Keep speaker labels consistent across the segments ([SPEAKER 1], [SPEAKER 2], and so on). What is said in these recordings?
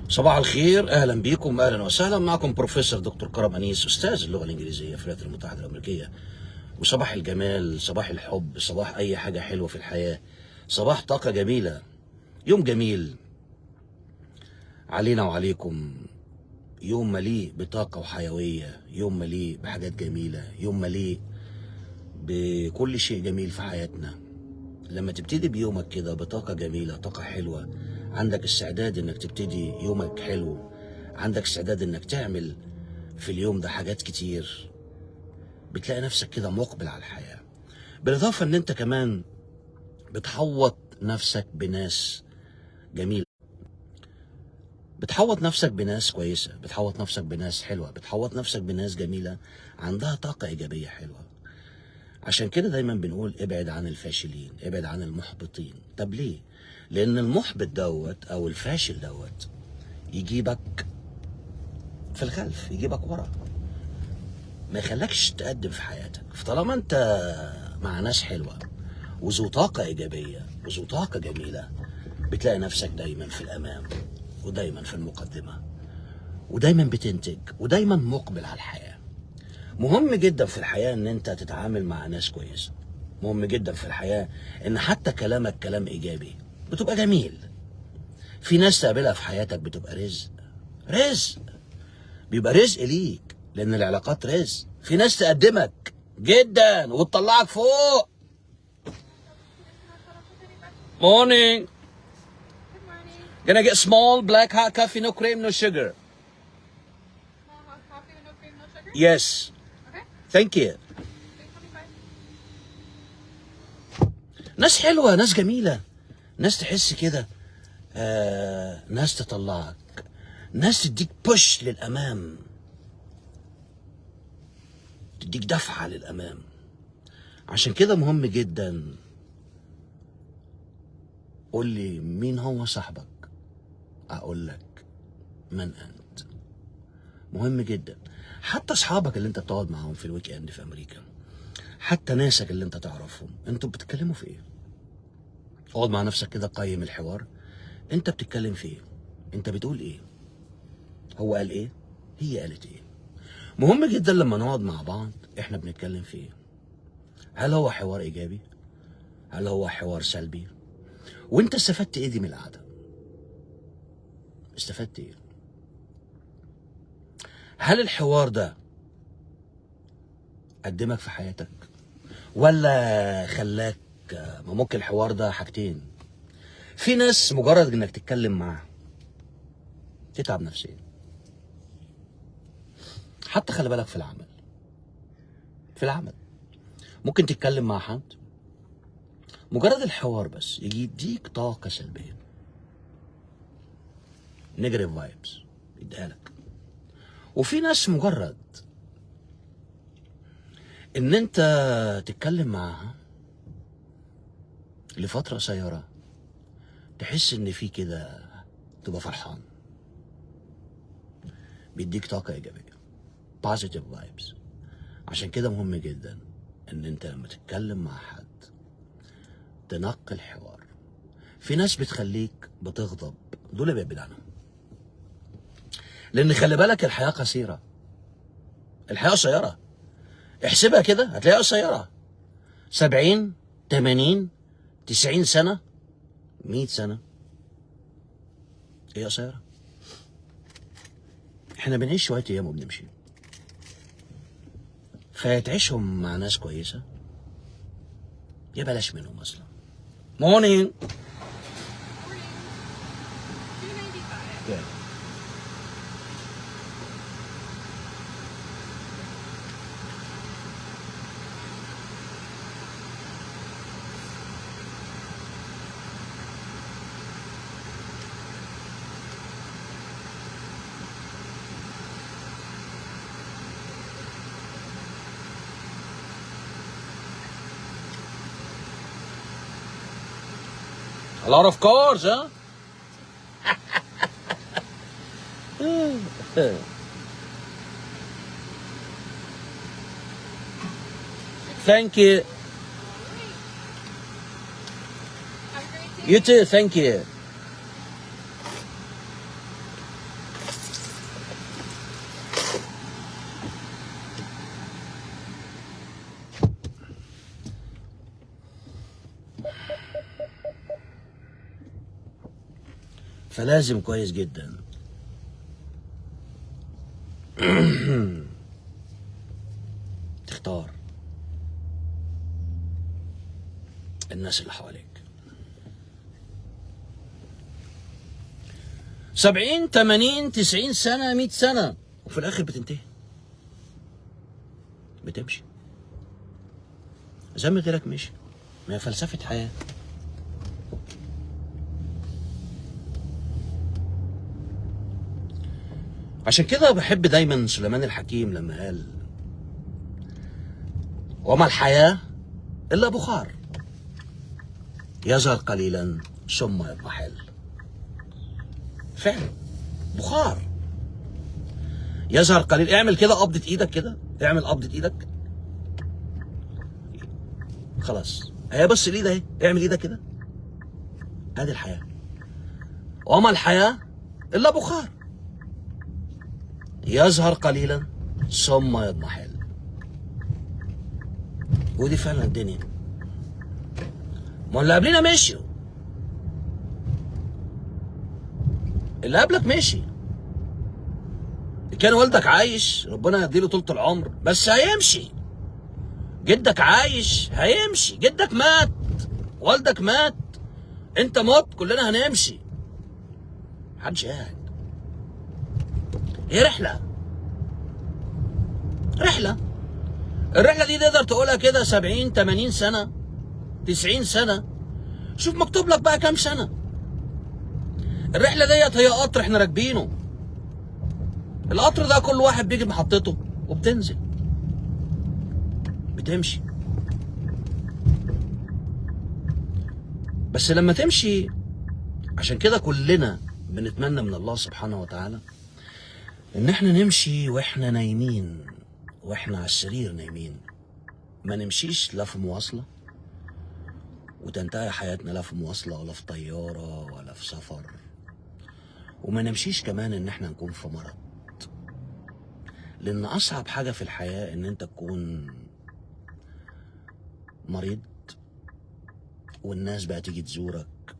[SPEAKER 1] صباح الخير، اهلا بيكم، اهلا وسهلا. معكم بروفيسور دكتور كرم انيس، استاذ اللغة الانجليزية في الولايات المتحدة الامريكيه. وصباح الجمال، صباح الحب، صباح اي حاجة حلوة في الحياه، صباح طاقة جميله، يوم جميل علينا وعليكم، يوم مليء بطاقة وحيويه، يوم مليء بحاجات جميله، يوم مليء بكل شيء جميل في حياتنا. لما تبتدي بيومك كده بطاقة جميلة، طاقة حلوة، عندك استعداد انك تبتدي يومك حلو، عندك استعداد انك تعمل في اليوم ده حاجات كتير، بتلاقي نفسك كده مقبل على الحياة. بالإضافة ان انت كمان بتحوط نفسك بناس جميلة، بتحوط نفسك بناس كويسة، بتحوط نفسك بناس حلوة، بتحوط نفسك بناس جميلة عندها طاقة إيجابية حلوة. عشان كده دايما بنقول ابعد عن الفاشلين، ابعد عن المحبطين. طب ليه؟ لان المحبط دوت او الفاشل دوت يجيبك في الخلف، يجيبك ورا، ما يخلكش تقدم في حياتك. فطالما انت مع ناس حلوة وذو طاقة ايجابية وذو طاقة جميلة، بتلاقي نفسك دايما في الامام ودايما في المقدمة ودايما بتنتج ودايما مقبل على الحياة. مهم جدا في الحياة ان انت تتعامل مع ناس كويسة. مهم جدا في الحياة ان حتى كلامك كلام ايجابي، بتبقى جميل. في ناس تقابلها في حياتك بتبقى رزق، رزق، بيبقى رزق ليك، لان العلاقات رزق. في ناس تقدمك جدا وتطلعك فوق. Morning.
[SPEAKER 2] Good morning.
[SPEAKER 1] Gonna get small black hot coffee, no cream, no sugar.
[SPEAKER 2] Small hot coffee with no cream, no sugar?
[SPEAKER 1] Yes.
[SPEAKER 2] Okay.
[SPEAKER 1] Thank you.
[SPEAKER 2] 325.
[SPEAKER 1] ناس حلوة، ناس جميلة، ناس تحس كده، ناس تطلعك، ناس تديك push للأمام، تديك دفعة للأمام. عشان كده مهم جدا. قول لي مين هو صاحبك، أقول لك من أنت. مهم جدا. حتى أصحابك اللي أنت بتقعد معاهم في ال weekend في أمريكا، حتى ناسك اللي أنت تعرفهم، أنتوا بتتكلموا في إيه؟ اقعد مع نفسك كده، قيم الحوار. انت بتتكلم في ايه؟ انت بتقول ايه؟ هو قال ايه؟ هي قالت ايه؟ مهم جدا لما نقعد مع بعض احنا بنتكلم في ايه؟ هل هو حوار ايجابي؟ هل هو حوار سلبي؟ وانت استفدت ايه دي من القعدة؟ استفدت ايه؟ هل الحوار ده قدمك في حياتك ولا خلاك؟ ما ممكن الحوار ده حاجتين. في ناس مجرد انك تتكلم معاها تتعب نفسيا. حتى خلي بالك في العمل، في العمل ممكن تتكلم مع حد، مجرد الحوار بس يجي يديك طاقة سلبية، negative vibes يديها لك. وفي ناس مجرد ان انت تتكلم معاها لفترة قصيرة تحس ان في كده، تبقى فرحان، بيديك طاقة ايجابية، positive vibes. عشان كده مهم جدا ان انت لما تتكلم مع حد تنقي الحوار. في ناس بتخليك بتغضب، دول ابعد عنهم، لان خلي بالك الحياة قصيرة، الحياة قصيرة. احسبها كده هتلاقيها قصيرة، 70 80 90 سنة، 100 سنة، ايه قصيرة؟ احنا بنعيش شوية ايام وبنمشي، فتعيشهم مع ناس كويسة يا بلاش منهم اصلا. Morning.
[SPEAKER 2] Morning. 295.
[SPEAKER 1] Yeah. A lot of cars, huh? Thank you.
[SPEAKER 2] Have a great day.
[SPEAKER 1] You too, thank you. فلازم كويس جدا تختار الناس اللي حواليك. 70 80 90 سنة 100 سنة وفي الآخر بتنتهي، بتمشي زي ما غيرك مشي. ما هي فلسفة حياة. عشان كده بحب دايما سليمان الحكيم لما قال وما الحياة إلا بخار يظهر قليلا ثم يضمحل. فعلا بخار يظهر قليل. اعمل كده قبضة ايدك كده، اعمل قبضة ايدك، خلاص هي بص الايد اهي، اعمل ايدك كده، ادي الحياة. وما الحياة إلا بخار يظهر قليلا ثم يضمحل. ودي فعلا الدنيا. ما اللي قبلنا مشيوا، اللي قبلك مشي. كان والدك عايش ربنا يديله طولة العمر بس هيمشي، جدك عايش هيمشي، جدك مات، والدك مات، انت مت، كلنا هنمشي، محدش قاعد. هي رحلة، رحلة. الرحلة دي تقدر تقولها كده 70 80 سنة 90 سنة، شوف مكتوب لك بقى كام سنة. الرحلة ديت هي قطر احنا راكبينه. القطر ده كل واحد بيجي محطته وبتنزل بتمشي. بس لما تمشي، عشان كده كلنا بنتمنى من الله سبحانه وتعالى ان احنا نمشي واحنا نايمين، واحنا على السرير نايمين، ما نمشيش لا في مواصلة وتنتهي حياتنا لا في مواصلة ولا في طيارة ولا في سفر، وما نمشيش كمان ان احنا نكون في مرض. لان اصعب حاجة في الحياة ان انت تكون مريض والناس بقى تيجي تزورك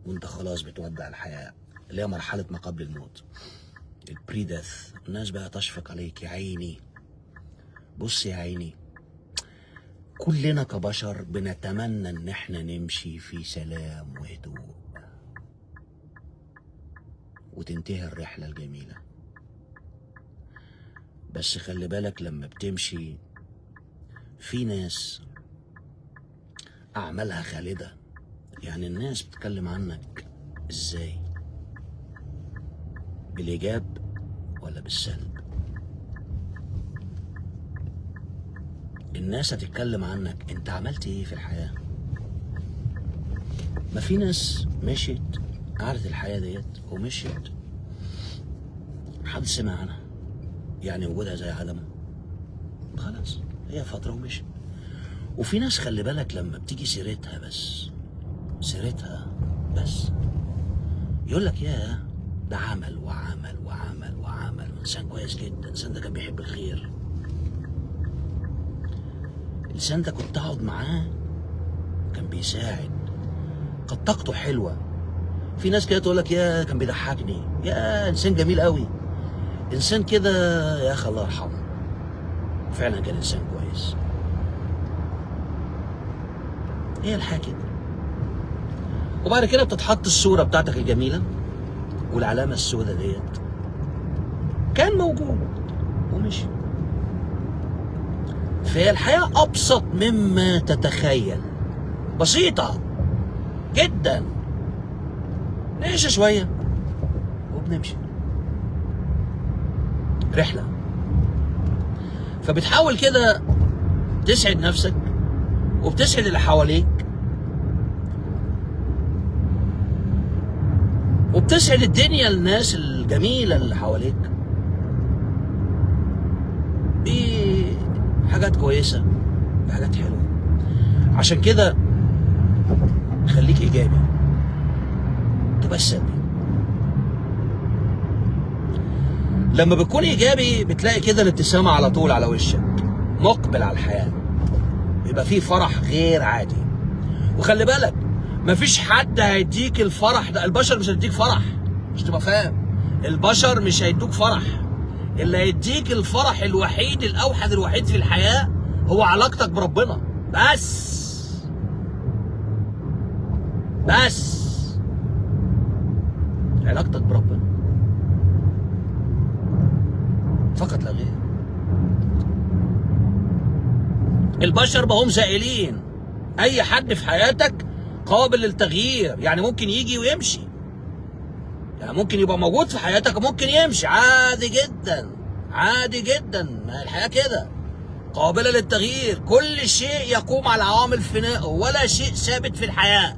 [SPEAKER 1] وانت خلاص بتودع الحياة، اللي هي مرحلة ما قبل الموت، البري ديث. الناس بقى تشفق عليك، يا عيني بص يا عيني. كلنا كبشر بنتمنى ان احنا نمشي في سلام وهدوء وتنتهي الرحلة الجميلة. بس خلي بالك لما بتمشي في ناس أعمالها خالدة، يعني الناس بتتكلم عنك ازاي، بالإيجاب ولا بالسلب. الناس هتتكلم عنك انت عملت ايه في الحياة. ما في ناس مشيت قعدت الحياة ديت ومشيت حد سمع عنها، يعني وجودها زي عدمه، خلاص هي فترة ومشيت. وفي ناس خلي بالك لما بتيجي سيرتها بس، سيرتها بس، يقول لك يا ده عمل وعمل وعمل وعمل، وإنسان كويس جدا، الإنسان ده كان بيحب الخير، الإنسان ده كنت أقعد معاه كان بيساعد، كانت طاقته حلوة. في ناس كده تقول لك يا كان بيضحكني، يا إنسان جميل قوي، إنسان كده يا أخي الله يرحمه، فعلا كان إنسان كويس. هي الحياة كده. وبعد كده بتتحط الصورة بتاعتك الجميلة والعلامة السوداء ديت، كان موجود ومشي. فهي الحياة أبسط مما تتخيل، بسيطة جدا، نعيش شوية وبنمشي رحلة. فبتحاول كده تسعد نفسك وبتسعد اللي حواليك وبتسعد الدنيا، الناس الجميلة اللي حواليك بحاجات كويسة، بحاجات حلوة. عشان كده خليك إيجابي، متبقاش سلبي. لما بتكون إيجابي بتلاقي كده الابتسامة على طول على وشك، مقبل على الحياة، بيبقى فيه فرح غير عادي. وخلي بالك مفيش حد هيديك الفرح ده، البشر مش هتديك فرح. مش تبقى فاهم، البشر مش هيدوك فرح. اللي هيديك الفرح الوحيد الاوحد الوحيد في الحياة هو علاقتك بربنا بس. بس علاقتك بربنا فقط لا غير. البشر ما هم زائلين، اي حد في حياتك قابل للتغيير، يعني ممكن يجي ويمشي، يعني ممكن يبقى موجود في حياتك وممكن يمشي عادي جدا، عادي جدا. ما الحياة كده قابلة للتغيير، كل شيء يقوم على عوامل فنائه، ولا شيء ثابت في الحياة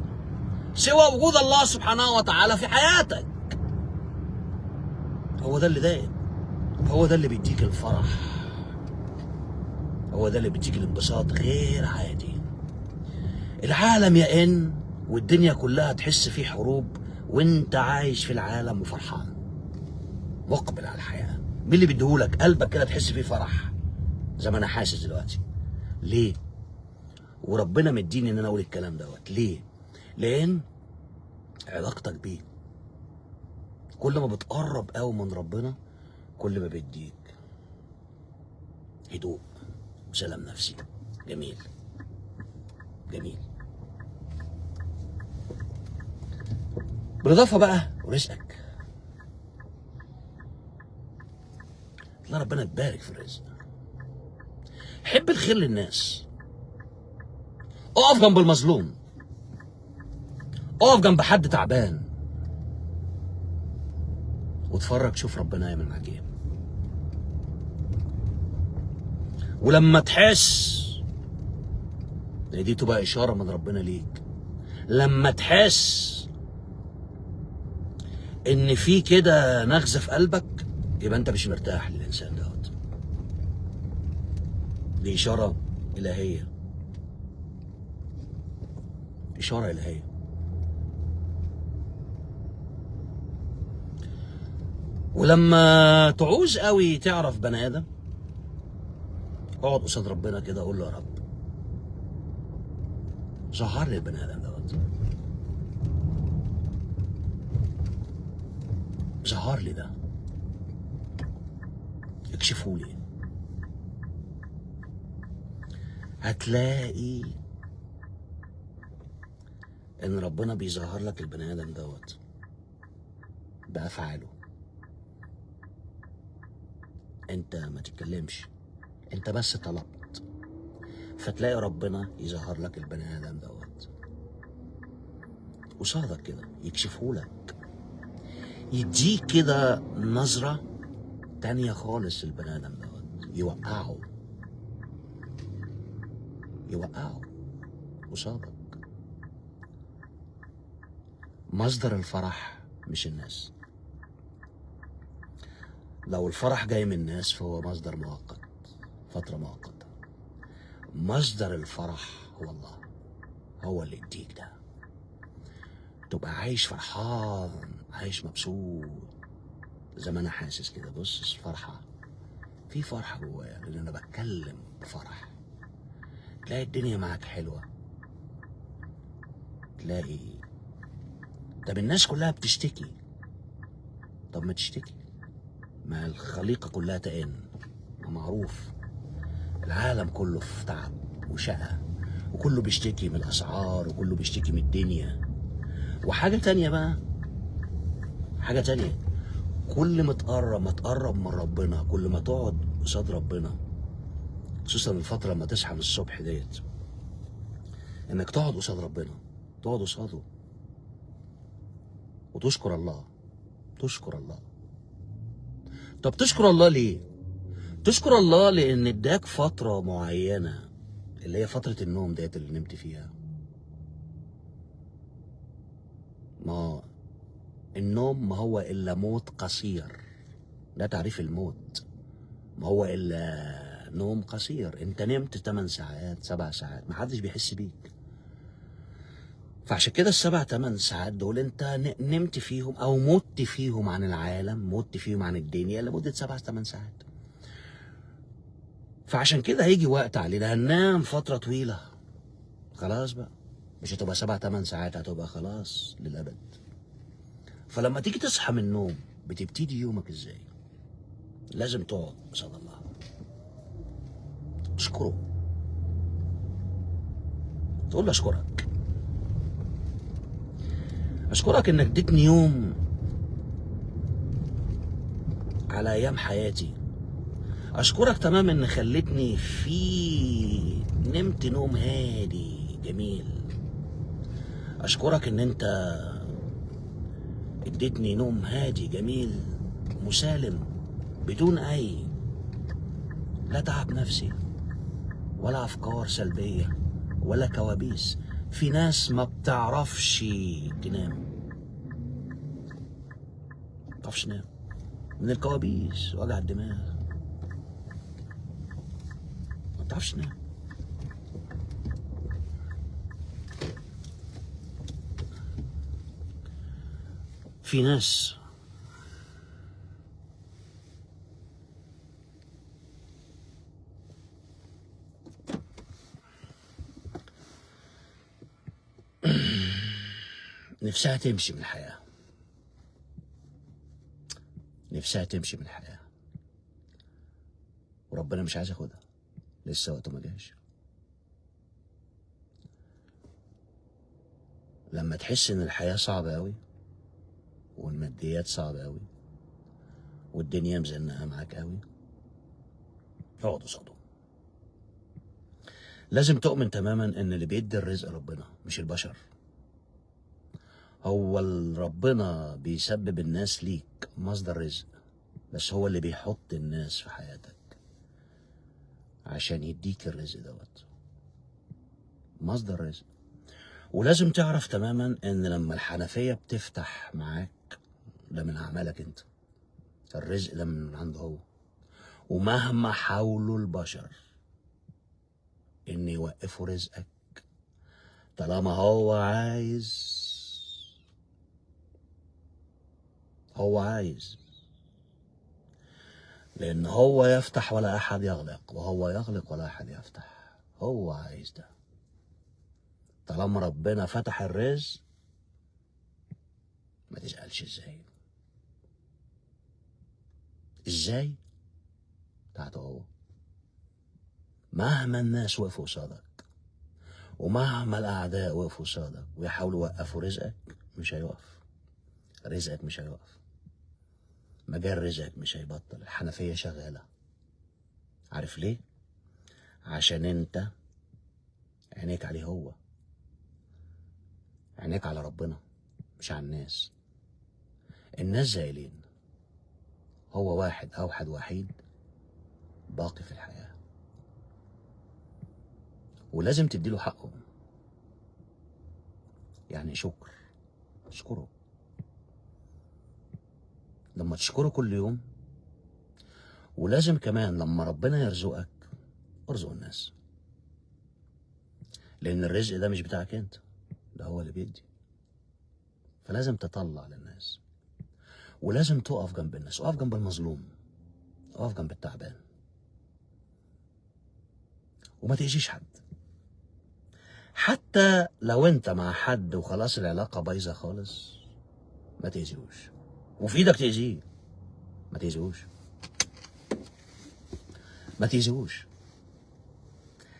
[SPEAKER 1] سوى وجود الله سبحانه وتعالى في حياتك. هو ده اللي دايم، هو ده اللي بيديك الفرح، هو ده اللي بيديك الانبساط غير عادي. العالم يئن والدنيا كلها تحس فيه حروب، وانت عايش في العالم وفرحان مقبل على الحياة. مين اللي بيديهولك؟ قلبك كده تحس فيه فرح زي ما انا حاسس دلوقتي. ليه؟ وربنا مديني ان انا اقول الكلام دوت ليه؟ لان علاقتك بيه كل ما بتقرب قوي من ربنا كل ما بيديك هدوء وسلام نفسي. جميل جميل. بالاضافة بقى ورزقك، الله ربنا يبارك في الرزق. حب الخير للناس، اقف جنب المظلوم، اقف جنب حد تعبان، واتفرج شوف ربنا يعمل معاك ايه. ولما تحس، دي تبقى اشارة من ربنا ليك، لما تحس ان في كده نغزه في قلبك يبقى انت مش مرتاح للانسان دوت. دي اشارة الهيه، اشارة الهيه. ولما تعوز قوي تعرف بني ادم، اقعد قصاد ربنا كده قول له يا رب ظهر لي البني ادم دوت، ظهر لي ده، اكشفه لي. هتلاقي ان ربنا بيظهر لك البني ادم دوت بافعاله. انت ما تتكلمش، انت بس طلبت، فتلاقي ربنا يظهر لك البني ادم دوت قصادك كده، يكشفه لك، يديك كده نظرة تانية خالص البني ادم دوت، يوقعه، يوقعه قصادك. مصدر الفرح مش الناس. لو الفرح جاي من الناس فهو مصدر مؤقت، فترة مؤقتة. مصدر الفرح هو الله، هو اللي يديك ده، تبقى عايش فرحان، عايش مبسوط زي ما انا حاسس كده. بص فرحة، في فرحة جوايا لان انا بتكلم بفرح. تلاقي الدنيا معاك حلوة، تلاقي طب الناس كلها بتشتكي، طب ما تشتكي، ما الخليقة كلها تئن، معروف العالم كله في تعب وشقة، وكله بيشتكي من الأسعار، وكله بيشتكي من الدنيا. وحاجة تانية بقى، حاجة تانية، كل ما تقرب، ما تقرب من ربنا، كل ما تقعد قصاد ربنا، خصوصا الفترة لما تصحى من الصبح ديت، انك تقعد قصاد ربنا، تقعد قصاده وتشكر الله، تشكر الله. طب تشكر الله ليه؟ تشكر الله لان اداك فترة معينة اللي هي فترة النوم ديت اللي نمت فيها. ما النوم ما هو الا موت قصير، ده تعريف الموت، ما هو الا نوم قصير. انت نمت 8 ساعات 7 ساعات، ما حدش بيحس بيك. فعشان كده 7 8 ساعات دول انت نمت فيهم او مت فيهم عن العالم، مت فيهم عن الدنيا لمدة 7 8 ساعات. فعشان كده هيجي وقت علينا هننام فترة طويلة، خلاص بقى مش هتبقى 7 8 ساعات، هتبقى خلاص للأبد. فلما تيجي تصحى من النوم بتبتدي يومك ازاي؟ لازم تقعد قصاد الله تشكره، تقول له اشكرك، اشكرك انك اديتني يوم على ايام حياتي، اشكرك تمام ان خلتني في نمت نوم هادي جميل، اشكرك ان انت اديتني نوم هادي جميل مسالم بدون اي لا تعب نفسي ولا افكار سلبية ولا كوابيس. في ناس ما بتعرفش تنام، ما بتعرفش تنام من الكوابيس وجع الدماغ، ما بتعرفش تنام. في ناس نفسها تمشي من الحياة، نفسها تمشي من الحياة، وربنا مش عايز ياخدها، لسه وقته ما جاش. لما تحس ان الحياة صعبة قوي والماديات صعبة قوي والدنيا مزنقة معاك قوي، اقعد قصاده. لازم تؤمن تماما ان اللي بيدي الرزق ربنا مش البشر. هو ربنا بيسبب الناس ليك مصدر رزق، بس هو اللي بيحط الناس في حياتك عشان يديك الرزق دوت، مصدر رزق. ولازم تعرف تماما ان لما الحنفية بتفتح معاك ده من اعمالك انت، الرزق ده من عنده هو. ومهما حاولوا البشر ان يوقفوا رزقك، طالما هو عايز، هو عايز، لان هو يفتح ولا احد يغلق، وهو يغلق ولا احد يفتح. هو عايز ده. طالما ربنا فتح الرزق ما تسألش ازاي، ازاي بتاعته هو. مهما الناس وقفوا قصادك ومهما الاعداء وقفوا قصادك ويحاولوا يوقفوا رزقك، مش هيقف رزقك، مش هيقف مجال رزقك، مش هيبطل. الحنفية شغالة. عارف ليه؟ عشان انت عينيك عليه هو، عينيك على ربنا مش على الناس. الناس زايلين، هو واحد اوحد وحيد باقي في الحياة، ولازم تديله حقه. يعني شكر، اشكره. لما تشكره كل يوم، ولازم كمان لما ربنا يرزقك ارزق الناس، لان الرزق ده مش بتاعك انت، ده هو اللي بيدي. فلازم تطلع للناس، ولازم تقف جنب الناس، اقف جنب المظلوم، اقف جنب التعبان، وما تأذيش حد. حتى لو انت مع حد وخلاص العلاقة بايظة خالص، ما تأذيهوش، وفي ايدك تأذيه، ما تأذيهوش، ما تأذيهوش.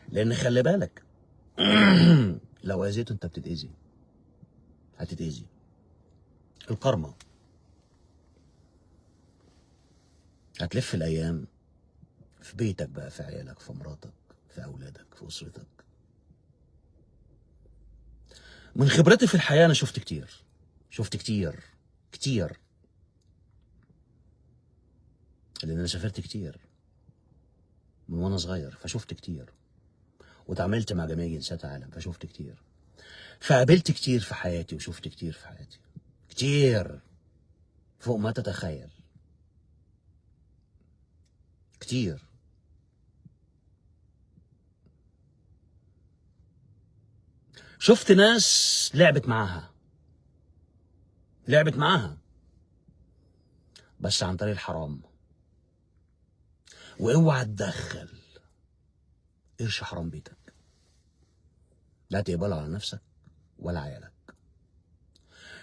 [SPEAKER 1] لأن خلي بالك لو أذيته أنت بتتأذي، هتتأذي. الكارما هتلف الأيام في بيتك بقى، في عيالك، في مراتك، في أولادك، في أسرتك. من خبرتي في الحياة أنا شفت كتير، شفت كتير كتير، لأن أنا سافرت كتير من وأنا صغير، فشفت كتير، وتعاملت مع جميع جنسيات العالم فشفت كتير، فقابلت كتير في حياتي، وشفت كتير في حياتي، كتير فوق ما تتخيل، كتير. شفت ناس لعبت معاها، لعبت معاها بس عن طريق الحرام. واوعى تدخل قرش حرام بيتك، لا تقبله على نفسك ولا عيالك.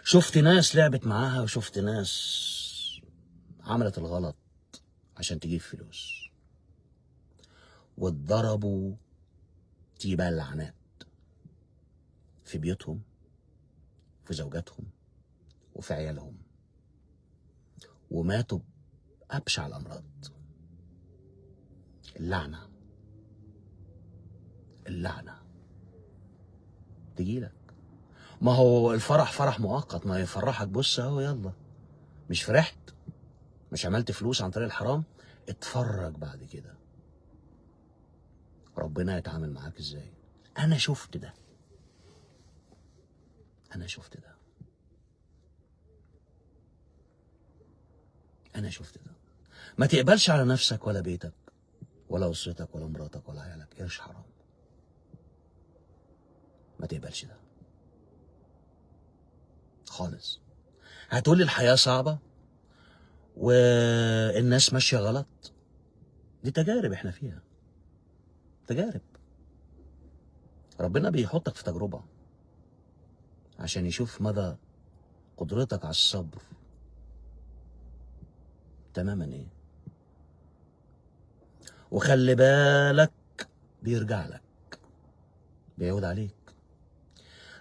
[SPEAKER 1] شفت ناس لعبت معاها، وشفت ناس عملت الغلط عشان تجيب فلوس، واتضربوا تيبال اللعنات في بيوتهم، في زوجاتهم، وفي عيالهم، وماتوا بأبشع الأمراض. اللعنة، اللعنة تجيلك. ما هو الفرح فرح مؤقت، ما يفرحك. بص اهو، يلا، مش فرحت؟ مش عملت فلوس عن طريق الحرام؟ اتفرج بعد كده ربنا يتعامل معاك ازاي. انا شفت ده، انا شفت ده، انا شفت ده. ما تقبلش على نفسك ولا بيتك ولا اسرتك ولا مراتك ولا عيالك قرش حرام. ما تقبلش ده خالص. هتقولي الحياة صعبة والناس ماشية غلط، دي تجارب احنا فيها، تجارب. ربنا بيحطك في تجربة عشان يشوف مدى قدرتك على الصبر تماما ايه. وخلي بالك بيرجع لك، بيعود عليك.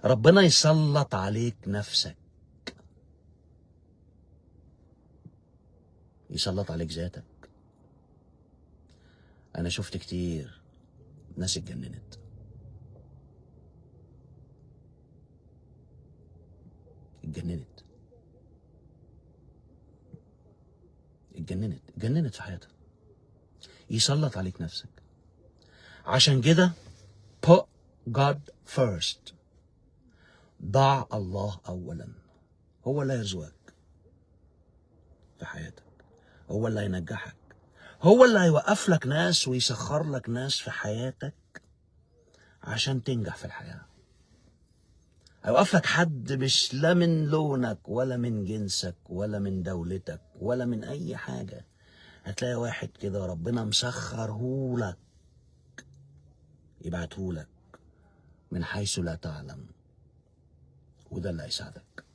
[SPEAKER 1] ربنا يسلط عليك نفسك، يسلط عليك ذاتك. انا شفت كتير ناس اتجننت، اتجننت اتجننت اتجننت في حياتها. يسلط عليك نفسك. عشان كده put God first، ضع الله أولا. هو اللي هيرزقك في حياتك، هو اللي هينجحك، هو اللي هيوقف لك ناس ويسخر لك ناس في حياتك عشان تنجح في الحياة. هيوقف لك حد مش لا من لونك ولا من جنسك ولا من دولتك ولا من أي حاجة. هتلاقي واحد كده ربنا مسخرهولك، يبعتهولك من حيث لا تعلم، وده اللي هيساعدك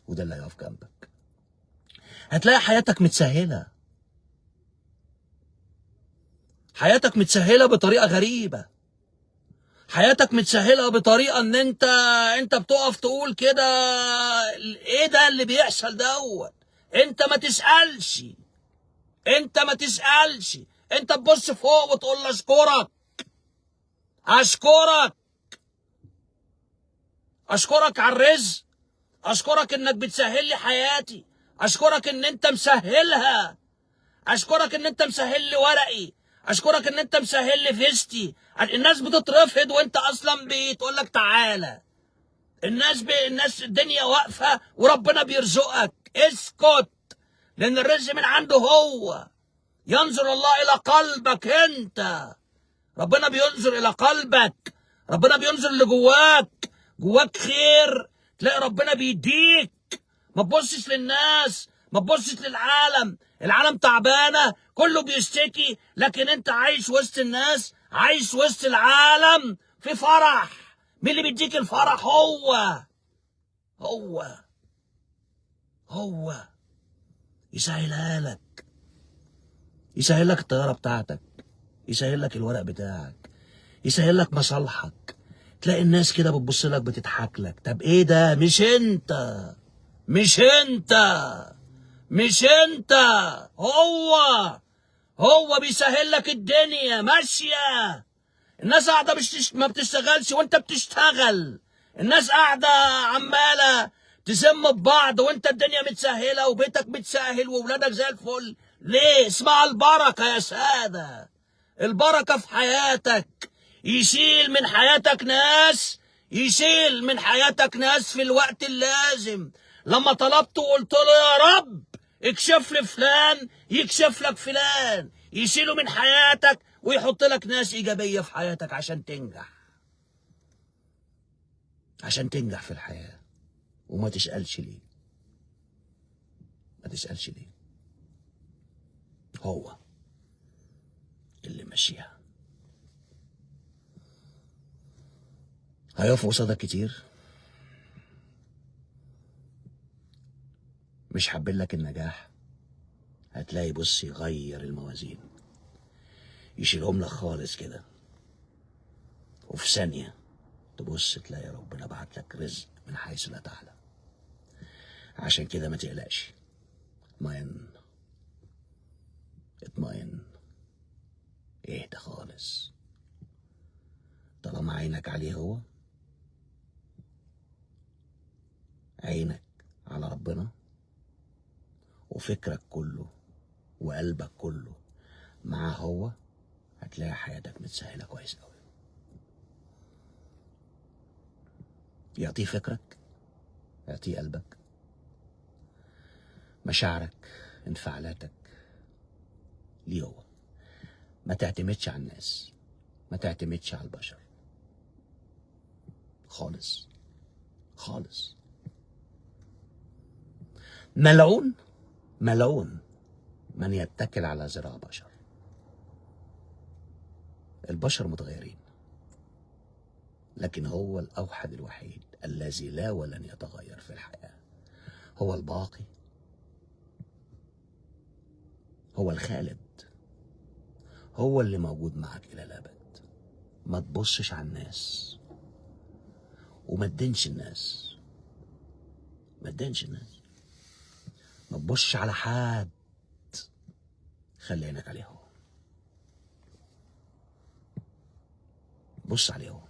[SPEAKER 1] وده اللي هيقف جنبك. هتلاقي حياتك متسهلة، حياتك متسهلة بطريقة غريبة، حياتك متسهلة بطريقة ان انت بتقف تقول كده ايه ده اللي بيحصل دوت. انت ما تسألش، انت ما تسألش، انت تبص فوق وتقول له اشكرك، اشكرك، اشكرك على الرزق، اشكرك انك بتسهل لي حياتي، اشكرك ان انت مسهلها، اشكرك ان انت مسهل لي ورقي، اشكرك ان انت مسهل لي فيستي. الناس بتترفض وانت اصلا بتقول لك تعالى. الناس الدنيا واقفة وربنا بيرزقك. اسكت، لان الرزق من عنده هو. ينظر الله الى قلبك انت، ربنا بينظر الى قلبك، ربنا بينظر لجواك. جواك خير تلاقي ربنا بيديك. ما تبصش للناس، ما تبصش للعالم، العالم تعبانة كله بيشتكي، لكن انت عايش وسط الناس، عايش وسط العالم في فرح. مين اللي بيديك الفرح؟ هو هو هو. يسهلها لك، يسهل لك الطيارة بتاعتك، يسهل لك الورق بتاعك، يسهل لك مصالحك. تلاقي الناس كده بتبص لك بتضحك لك. طب ايه ده؟ مش انت، مش انت، مش انت، هو هو بيسهل لك الدنيا ماشية. الناس قاعدة ما بتشتغلش وانت بتشتغل. الناس قاعدة عماله تسم ببعض وانت الدنيا متسهله وبيتك متسهل واولادك زي الفل. ليه؟ اسمع البركة يا ساده، البركة في حياتك. يشيل من حياتك ناس، يشيل من حياتك ناس في الوقت اللازم. لما طلبته وقلت له يا رب اكشف لي فلان، يكشف لك فلان. يشيله من حياتك ويحط لك ناس ايجابية في حياتك عشان تنجح، عشان تنجح في الحياة. وما تسالش ليه، ما تسالش ليه، هو اللي ماشيها. هيقفوا قصادك كتير، مش حابين لك النجاح، هتلاقي بص يغير الموازين، يشيلهم لك خالص كده، وفي ثانية تبص تلاقي ربنا بعت لك رزق من حيث لا تعلم. عشان كده ما تقلقش، اطمئن اطمئن، اهدى خالص. طالما عينك عليه هو، عينك على ربنا، وفكرك كله وقلبك كله معاه هو، هتلاقي حياتك متسهلة كويس قوي. يعطيه فكرك، يعطيه قلبك، مشاعرك، انفعالاتك، ليه هو. ما تعتمدش على الناس، ما تعتمدش على البشر خالص خالص. ملعون ملعون من يتكل على ذراع بشر. البشر متغيرين، لكن هو الأوحد الوحيد الذي لا ولن يتغير في الحياة. هو الباقي، هو الخالد، هو اللي موجود معك إلى الأبد. ما تبصش على الناس وما تدينش الناس، ما تدينش الناس، ما تبصش على حد، خلي عينك عليه هو، بص عليه هو.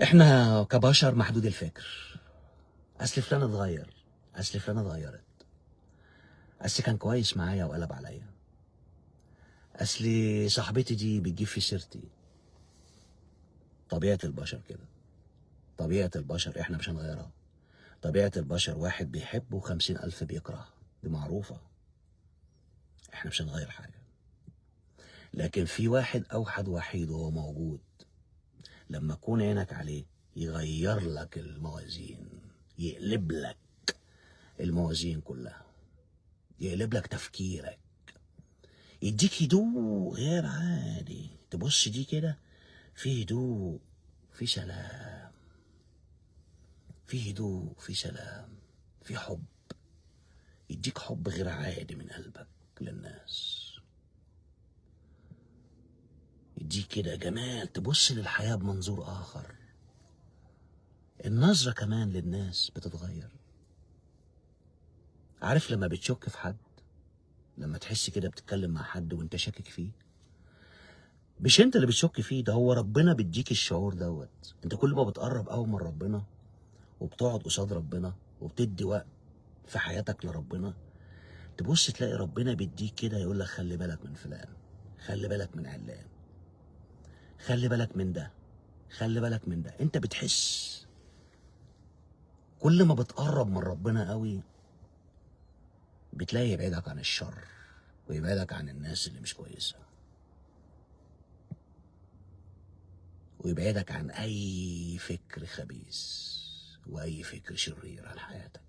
[SPEAKER 1] احنا كبشر محدود الفكر. اصل فلان اتغير، اصل فلانه اتغيرت، اصل كان كويس معايا وقلب عليا، اصل صاحبتي دي بتجيب في سيرتي. طبيعة البشر كده، طبيعة البشر احنا مش هنغيرها. طبيعة البشر واحد بيحب و50,000 بيكره، دي معروفة، احنا مش هنغير حاجة. لكن في واحد أوحد وحيد وهو موجود، لما تكون عينك عليه يغير لك الموازين، يقلب لك الموازين كلها، يقلب لك تفكيرك، يديك هدوء غير عادي. تبص دي كده في هدوء، في سلام، في هدوء، في سلام، في حب، يديك حب غير عادي من قلبك للناس، يديك كده جمال، تبص للحياة بمنظور آخر. النظرة كمان للناس بتتغير. عارف لما بتشك في حد، لما تحس كده بتتكلم مع حد وانت شاكك فيه، مش انت اللي بتشك فيه، ده هو ربنا بيديك الشعور دوت. انت كل ما بتقرب قوي من ربنا وبتقعد قصاد ربنا وبتدي وقت في حياتك لربنا، تبص تلاقي ربنا بيديك كده، يقول لك خلي بالك من فلان، خلي بالك من علان، خلي بالك من ده، خلي بالك من ده. انت بتحس كل ما بتقرب من ربنا قوي بتلاقي يبعدك عن الشر ويبعدك عن الناس اللي مش كويسة، ويبعدك عن أي فكر خبيث وأي فكر شرير عن حياتك.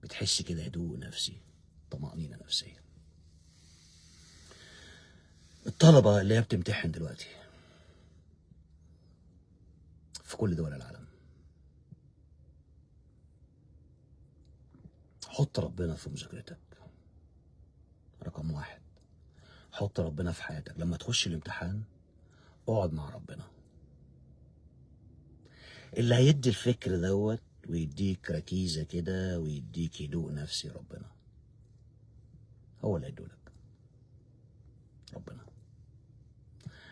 [SPEAKER 1] بتحس كده هدوء نفسي، طمأنينة نفسية. الطلبة اللي هي بتمتحن دلوقتي في كل دول العالم، حط ربنا في مذاكرتك رقم واحد. حط ربنا في حياتك. لما تخش الامتحان اقعد مع ربنا، اللي هيدي الفكر دوت ويديك ركيزة كده ويديك هدوء نفسي، ربنا هو اللي هيدولك، ربنا،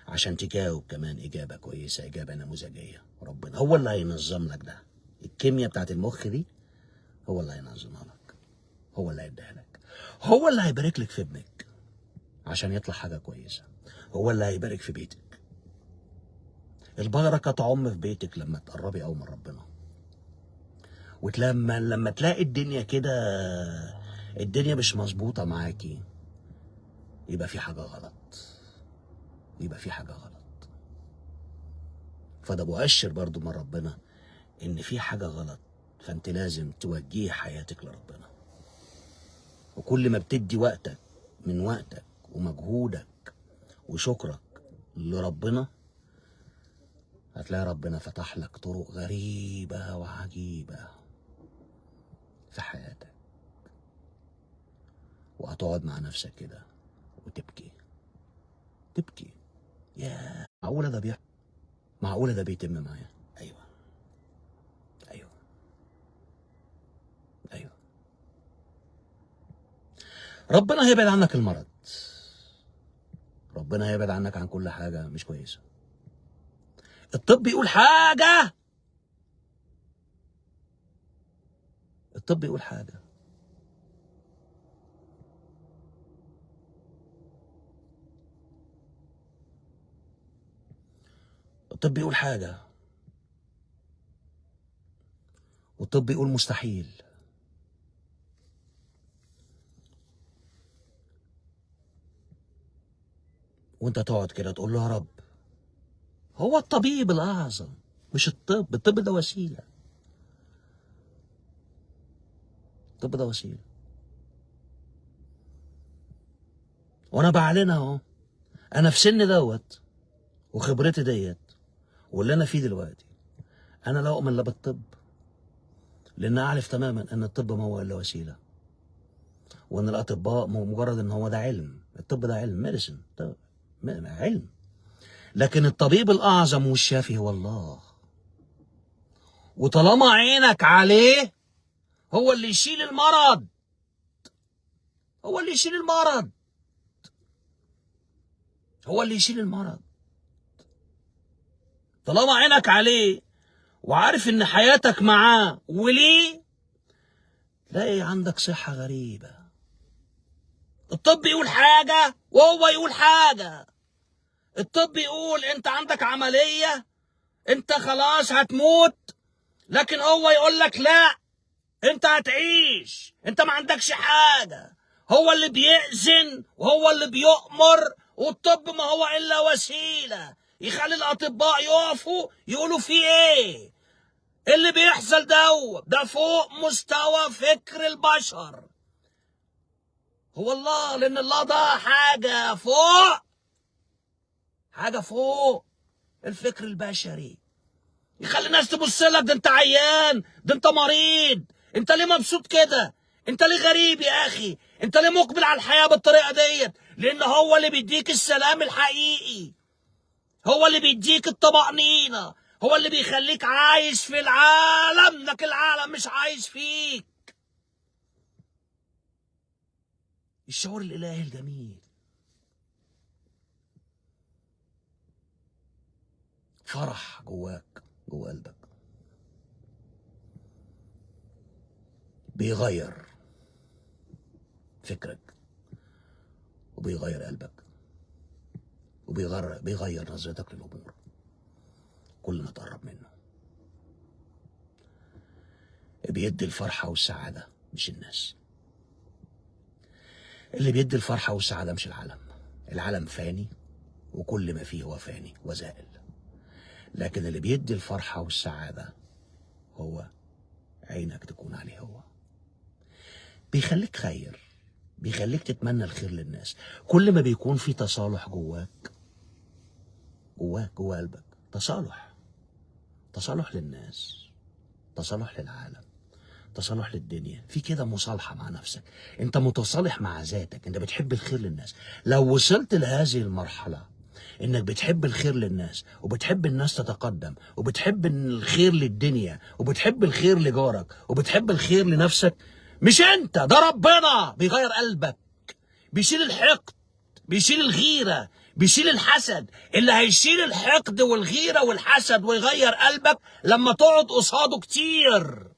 [SPEAKER 1] عشان تجاوب كمان إجابة كويسة، إجابة نموذجية. ربنا هو اللي هينظم لك ده، الكيمياء بتاعت المخ دي هو اللي هينظمها لك، هو اللي هيديها لك، هو اللي هيبارك لك في ابنك عشان يطلع حاجة كويسة، هو اللي هيبارك في بيتك. البركة تعم في بيتك لما تقربي أوي من ربنا، ولما لما تلاقي الدنيا كده، الدنيا مش مظبوطة معاكي، يبقى في حاجة غلط، يبقى في حاجة غلط. فده مؤشر برضو من ربنا إن في حاجة غلط، فأنت لازم توجهي حياتك لربنا. وكل ما بتدي وقتك من وقتك ومجهودك وشكرك لربنا، هتلاقي ربنا فتح لك طرق غريبة وعجيبة في حياتك. وهتقعد مع نفسك كده وتبكي، تبكي، يا معقولة ده بيحصل؟ معقولة ده بيتم معايا؟ أيوه أيوه أيوه. ربنا هيبعد عنك المرض، ربنا هيبعد عنك عن كل حاجة مش كويسة. الطب يقول حاجة، الطب يقول حاجة، الطب يقول حاجة، والطب يقول مستحيل. وانت تقعد كده تقول له يا رب، هو الطبيب الأعظم مش الطب. الطب ده وسيلة، الطب ده وسيلة. وانا بعلنها اهو، انا في سن دوت وخبرتي ديت واللي انا فيه دلوقتي، انا لا اؤمن لا بالطب، لان اعرف تماما ان الطب ما هو الا وسيلة، وان الاطباء مجرد ان هو ده علم. الطب ده علم، ميديسن علم، لكن الطبيب الاعظم والشافي هو الله. وطالما عينك عليه، هو اللي يشيل المرض، هو اللي يشيل المرض، هو اللي يشيل المرض. طالما عينك عليه وعارف ان حياتك معاه وليه، تلاقي عندك صحة غريبة. الطب يقول حاجة وهو يقول حاجة. الطب يقول انت عندك عملية، انت خلاص هتموت، لكن هو يقول لك لا، انت هتعيش، انت ما عندكش حاجة. هو اللي بيأذن وهو اللي بيؤمر، والطب ما هو إلا وسيلة يخلي الأطباء يقفوا يقولوا في ايه اللي بيحصل ده فوق مستوى فكر البشر. هو الله، لأن الله ده حاجة فوق، حاجة فوق الفكر البشري. يخلي الناس تبص لك، ده انت عيان، ده انت مريض، انت ليه مبسوط كده، انت ليه غريب يا اخي، انت ليه مقبل على الحياة بالطريقة ديت؟ لان هو اللي بيديك السلام الحقيقي، هو اللي بيديك الطمأنينة، هو اللي بيخليك عايش في العالم، لكن العالم مش عايش فيك. الشعور الإلهي الجميل، فرح جواك، جوا قلبك، بيغير فكرك وبيغير قلبك وبيغير نظرتك للأمور كل ما تقرب منه. بيدي الفرحة والسعادة مش الناس. اللي بيدي الفرحة والسعادة مش العالم. العالم فاني وكل ما فيه هو فاني وزائل، لكن اللي بيدي الفرحة والسعادة هو عينك تكون عليه. هو بيخليك خير، بيخليك تتمنى الخير للناس. كل ما بيكون في تصالح جواك، جواك جوا قلبك، تصالح، تصالح للناس، تصالح للعالم، تصالح للدنيا، في كده مصالحة مع نفسك، انت متصالح مع ذاتك، انت بتحب الخير للناس. لو وصلت لهذه المرحلة انك بتحب الخير للناس وبتحب الناس تتقدم وبتحب الخير للدنيا وبتحب الخير لجارك وبتحب الخير لنفسك، مش انت ده ربنا بيغير قلبك، بيشيل الحقد، بيشيل الغيرة، بيشيل الحسد. اللي هيشيل الحقد والغيرة والحسد ويغير قلبك لما تقعد قصاده كتير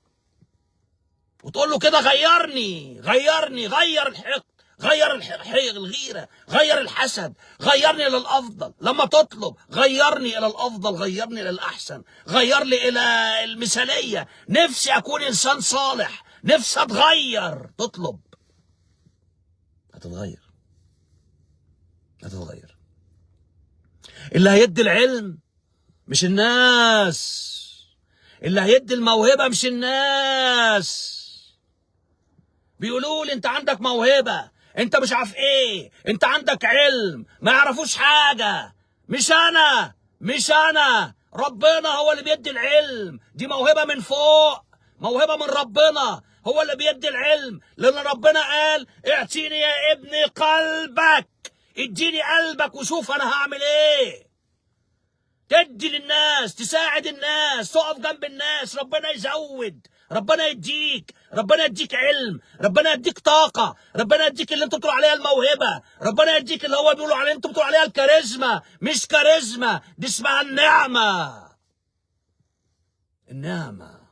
[SPEAKER 1] وتقول له كده غيرني غيرني، غير الحقد، غير الغيرة، غير الحسد، غيرني إلى الأفضل. لما تطلب غيرني إلى الأفضل، غيرني إلى الأحسن، غير لي إلى المثالية، نفسي أكون إنسان صالح، نفسي أتغير، تطلب هتتغير، هتتغير. اللي هيدي العلم مش الناس، اللي هيدي الموهبة مش الناس. بيقولوا لي انت عندك موهبة، انت مش عارف ايه، انت عندك علم، ما يعرفوش حاجة. مش انا، مش انا، ربنا هو اللي بيدي العلم. دي موهبة من فوق، موهبة من ربنا، هو اللي بيدي العلم. لان ربنا قال اعطيني يا ابني قلبك، اديني قلبك وشوف انا هعمل ايه. تدي للناس، تساعد الناس، تقف جنب الناس، ربنا يزود، ربنا يديك، ربنا يديك علم، ربنا يديك طاقة، ربنا يديك اللي انتوا بتقولوا عليها الموهبة، ربنا يديك اللي هو بيقولوا عليه انتوا بتقولوا عليها الكاريزما. مش كاريزما، دي اسمها النعمة. النعمة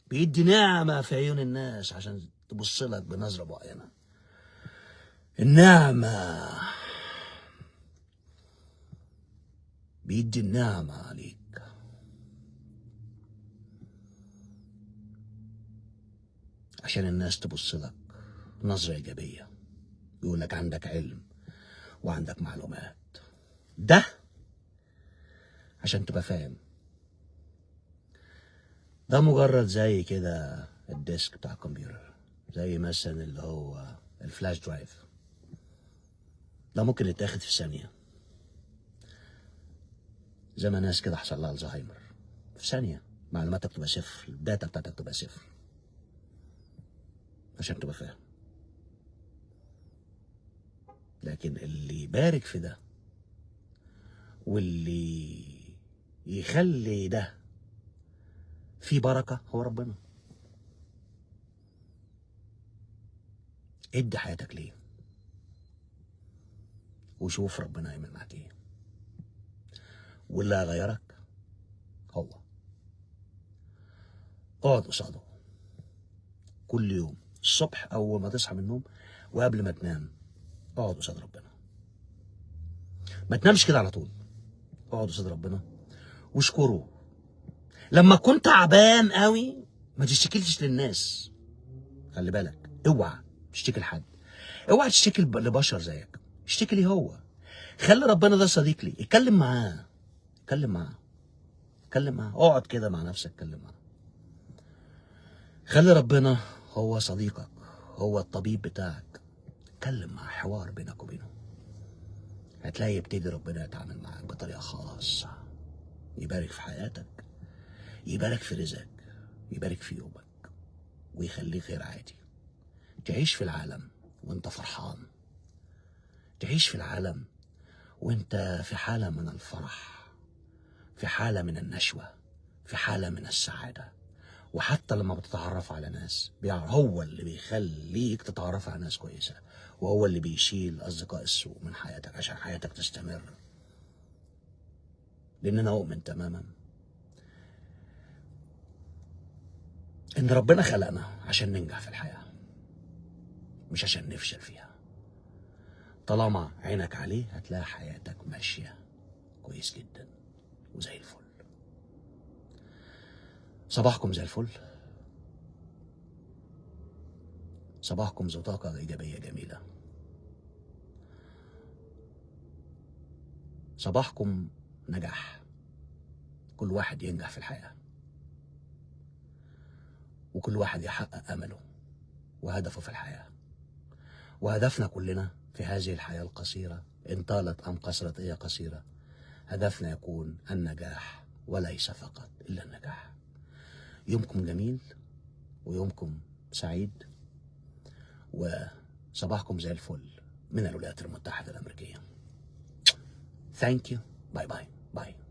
[SPEAKER 1] بيدي نعمة في عيون الناس عشان تبص لك بنظرة معينة. النعمة بيدي النعمة عليك. عشان الناس تبص لك نظرة إيجابية، يقول لك عندك علم وعندك معلومات. ده عشان تبقى فاهم، ده مجرد زي كده ال disk بتاع الكمبيوتر، زي مثلا اللي هو ال flash drive، ده ممكن يتاخد في ثانية. زي ما ناس كده حصل لها الزهايمر، في ثانية معلوماتك تبقى صفر، ال data بتاعتك تبقى صفر. عشان تبقى فاهم. لكن اللي يبارك في ده واللي يخلي ده في بركة هو ربنا. ادي حياتك ليه وشوف ربنا يعمل معاك ايه. واللي هيغيرك هو. اقعد قصاده كل يوم الصبح اول ما تصحى من النوم وقبل ما تنام، اقعد قصاد ربنا. ما تنامش كده على طول، اقعد قصاد ربنا واشكره. لما كنت تعبان قوي ما تشتكيش للناس، خلي بالك، اوعى تشتكي لحد، اوعى تشتكي لبشر زيك، اشتكي ليه هو. خلي ربنا ده صديق لي، اتكلم معاه، اتكلم معاه، اتكلم معاه، اقعد كده مع نفسك اتكلم معاه. خلي ربنا هو صديقك، هو الطبيب بتاعك، اتكلم مع، حوار بينك وبينه. هتلاقي يبتدي ربنا يتعامل معاك بطريقة خاصة، يبارك في حياتك، يبارك في رزقك، يبارك في يومك، ويخليك غير عادي. تعيش في العالم وانت فرحان، تعيش في العالم وانت في حالة من الفرح، في حالة من النشوة، في حالة من السعادة. وحتى لما بتتعرف على ناس، هو اللي بيخليك تتعرف على ناس كويسة، وهو اللي بيشيل أصدقاء السوء من حياتك عشان حياتك تستمر. لأن أنا أؤمن تماما إن ربنا خلقنا عشان ننجح في الحياة، مش عشان نفشل فيها. طالما عينك عليه هتلاقي حياتك ماشية كويس جدا وزي الفل. صباحكم زي الفل، صباحكم ذو طاقة إيجابية جميلة، صباحكم نجاح، كل واحد ينجح في الحياة، وكل واحد يحقق أمله وهدفه في الحياة. وهدفنا كلنا في هذه الحياة القصيرة، إن طالت أم قصرت هي قصيرة، هدفنا يكون النجاح وليس فقط إلا النجاح. يومكم جميل ويومكم سعيد، وصباحكم زي الفل من الولايات المتحدة الأمريكية. Thank you. Bye bye. Bye.